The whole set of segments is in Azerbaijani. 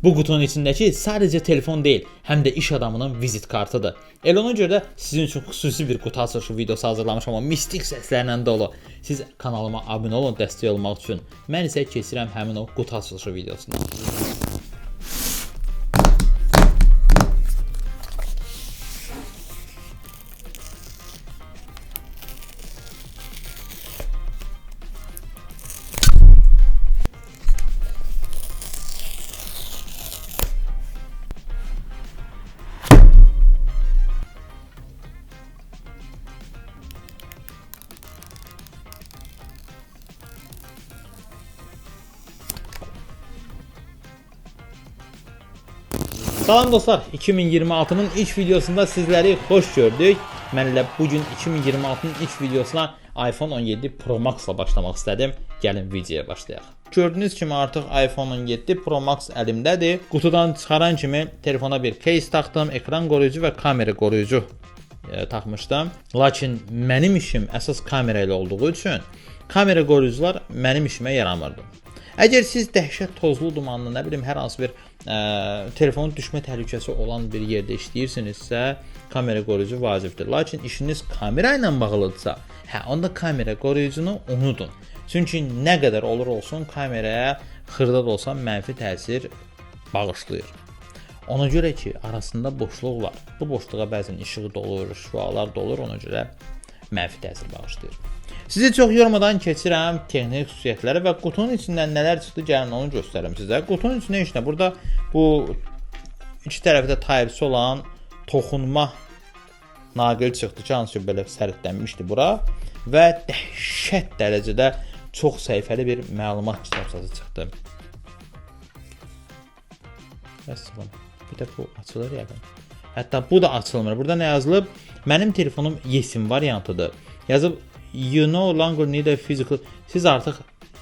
Bu qutunun içindəki sadəcə telefon deyil, həm də iş adamının vizit kartıdır. Elə ona görə də sizin üçün xüsusi bir qutu açılışı videosu hazırlamışam, amma mistik səslərlə dolu. Siz kanalıma abunə olun dəstək olmaq üçün. Mən isə keçirəm həmin o qutu açılışı videosuna. Salam dostlar, 2026-nın ilk videosunda sizləri xoş gördük. Mən elə bu gün 2026-nın ilk videosuna iPhone 17 Pro Max-la başlamaq istədim. Gəlin videoya başlayaq. Gördüyünüz kimi artıq iPhone 17 Pro Max əlimdədir. Qutudan çıxaran kimi telefona bir case taxdım, ekran qoruyucu və kamera qoruyucu taxmışdım. Lakin mənim işim əsas kamera ilə olduğu üçün kamera qoruyucular mənim işimə yaramırdı. Əgər siz dəhşət tozlu, dumanlı, nə bilim hər hansı bir telefonun düşmə təhlükəsi olan bir yerdə işləyirsinizsə, kamera qoruyucu vacibdir. Lakin işiniz kamera ilə bağlıdırsa, hə, onda kamera qoruyucunu unudun. Çünki nə qədər olur olsun kameraya xırda da olsa mənfi təsir bağışlayır. Ona görə ki, arasında boşluq var. Bu boşluğa bəzən işıq dolur, şüalar dolur, ona görə mənfi təsir bağışlayır. Sizi çox yormadan keçirəm texniki xüsusiyyətlərə və qutunun içindən nələr çıxdı, gəlin onu göstərim sizə. Qutunun içində heç nə. Burada bu iki tərəfdə Type-C olan toxunma naqil çıxdı ki, hansı ki belə sərtlənmişdi bura və dəhşət dərəcədə çox səhifəli bir məlumat kitabçası çıxdı. Vəssalam. Bir də bu açılır yəqin. Hətta bu da açılmır. Burada nə yazılıb? Mənim telefonum eSIM variantıdır. Yazıb you no longer need a physical. Siz artıq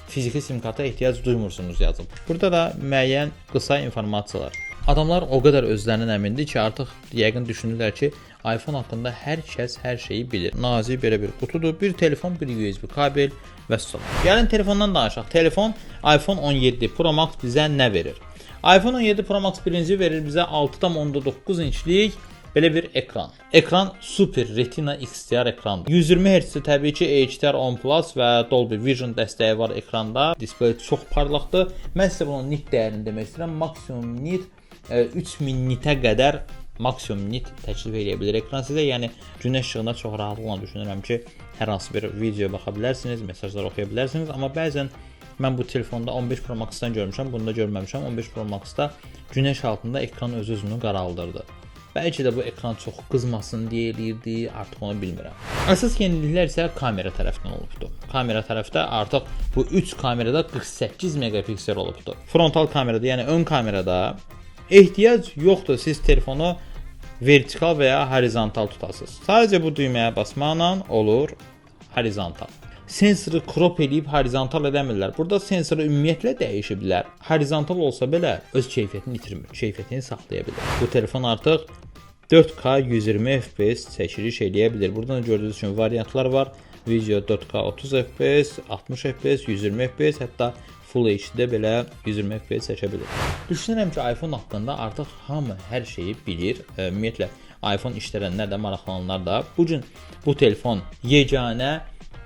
fiziki sim karta ehtiyac duymursunuz yazıb. Burada da müəyyən qısa informasiyalar. Adamlar o qədər özlərindən əmindir ki, artıq yəqin düşünürlər ki, iPhone haqqında hər kəs hər şeyi bilir. Nazik belə bir qutudur, bir telefon, bir USB kabel və salam. Gəlin telefondan danışaq. Telefon iPhone 17 Pro Max bizə nə verir? iPhone 17 Pro Max birinci verir bizə 6,9 inçlik belə bir ekran. Ekran Super Retina XDR ekrandır. 120 Hz təbii ki HDR10 Plus və Dolby Vision dəstəyi var ekranda. Displey çox parlaqdır. Mən sizə bunun nit dəyərini demək istəyirəm. Maksimum nit 3000 nitə qədər maksimum nit təklif edə bilər ekran sizə. Yəni günəş işığında çox rahatlıqla düşünürəm ki, hər hansı bir videoya baxa bilərsiniz, mesajlar oxuya bilərsiniz, amma bəzən mən bu telefonda 15 Pro Max-dan görmüşəm, bunda görməmişəm. 15 Pro Max-da günəş altında ekran öz-özünü qaraldırdı. Bəlkə də bu ekran çox qızmasın deyə eləyirdi, artıq onu bilmirəm. Əsas yeniliklər isə kamera tərəfindən olubdu. Kamera tərəfdə artıq bu 3 kamerada 48 megapiksel olubdu. Frontal kamerada, yəni ön kamerada ehtiyac yoxdur siz telefonu vertikal və ya horizontal tutasınız. Sadəcə bu düyməyə basmaqla olur horizontal. Sensoru crop eləyib horizontal eləmirlər. Burada sensoru ümumiyyətlə dəyişiblər. Horizontal olsa belə öz keyfiyyətini itirmir, keyfiyyətini saxlaya bilir. Bu telefon artıq 4K 120 FPS çəkiliş eləyə bilir. Buradan da gördüyünüz kimi variantlar var. Video 4K 30 FPS, 60 FPS, 120 FPS, hətta Full HD-də belə 120 FPS çəkə bilir. Düşünürəm ki, iPhone haqqında artıq hamı hər şeyi bilir. Ümumiyyətlə iPhone işlədənlər də, maraqlananlar da. Bu gün bu telefon yeganə,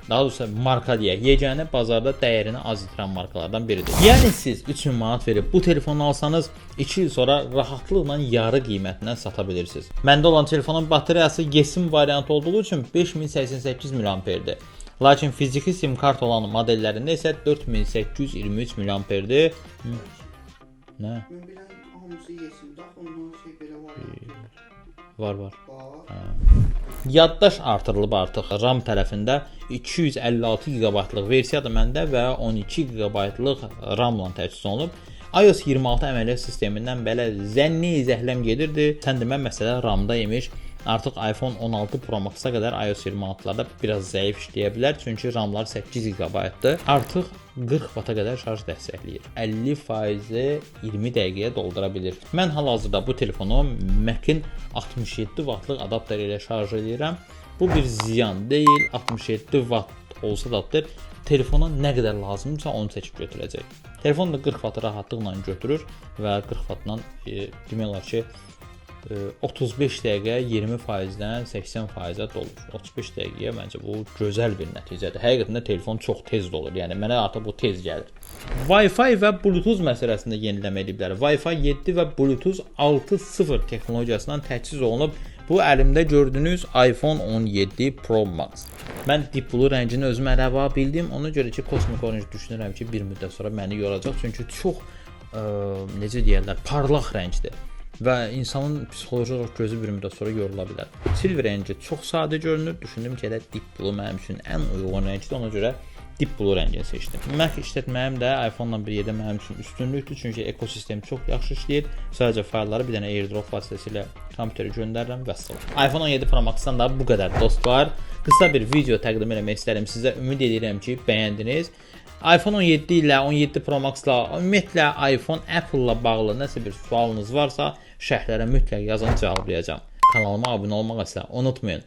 daha doğrusu marka deyək, yeganə bazarda dəyərini az itirən markalardan biridir. Yəni siz 3000 manat verib bu telefonu alsanız, 2 il sonra rahatlıqla yarı qiymətindən sata bilirsiniz. Məndə olan telefonun batareyası eSIM variantı olduğu üçün 5088 mAh-dir. Lakin fiziki sim kart olan modellərində isə 4823 mAh-dir. Nə? Mən bilən hamısı yesin. Dax ondan şey belə var. Var, var. Var. Yaddaş artırılıb artıq RAM tərəfində 256 GB-lıq versiyadır məndə və 12 GB-lıq RAM-la təchiz olunub. iOS 26 əməliyyat sistemindən belə zənni zəhləm gedirdi. Sən demə məsələ RAM-da imiş. Artıq iPhone 16 Pro Max-a qədər iOS 26-larda biraz zəif işləyə bilər, çünki RAM-lar 8 GB-dır. Artıq 40 vata qədər şarj dəstəkləyir. 50%-i 20 dəqiqəyə doldura bilir. Mən hal-hazırda bu telefonu Mac-in 67 vatlıq adapter ilə şarj edirəm. Bu bir ziyan deyil. 67 vat olsa da deyir, telefona nə qədər lazımdırsa onu çəkib götürəcək. Telefon da 40 vatı rahatlıqla götürür və 40 vatla demək olar ki, 35 dəqiqə 20%-dən 80%-ə dolur. 35 dəqiqəyə məncə bu gözəl bir nəticədir. Həqiqətən də telefon çox tez dolur. Yəni mənə artıq bu tez gəlir. Wi-Fi və Bluetooth məsələsində yeniləmə ediblər. Wi-Fi 7 və Bluetooth 6.0 texnologiyasından təchiz olunub. Bu əlimdə gördüyünüz iPhone 17 Pro Max. Mən Deep Blue rəngini özümə rəva bildim. Ona görə ki, Cosmic Orange düşünürəm ki, bir müddət sonra məni yoracaq. Çünki çox necə deyərlər, parlaq rəngdir və insanın psixoloji olaraq gözü bir müddət sonra yorula bilər. Silver rəngi çox sadə görünür. Düşündüm ki, elə Deep Blue mənim üçün ən uyğun rəngdir. Ona görə Deep Blue rəngini seçdim. Mac işlətməyim də iPhone-la bir yerdə mənim üçün üstünlükdür, çünki ekosistem çox yaxşı işləyir. Sadəcə faylları bir dənə AirDrop vasitəsilə kompüterə göndərirəm və vəssalam. iPhone 17 Pro Max-dan da bu qədər dostlar. Qısa bir video təqdim eləmək istərəm sizə. Ümid edirəm ki, bəyəndiniz. iPhone 17 ilə, 17 Pro Max-la, ümumiyyətlə iPhone, Apple-la bağlı nəsə bir sualınız varsa, şərhlərə mütləq yazın, cavablayacağam. Kanalıma abunə olmağı isə unutmayın.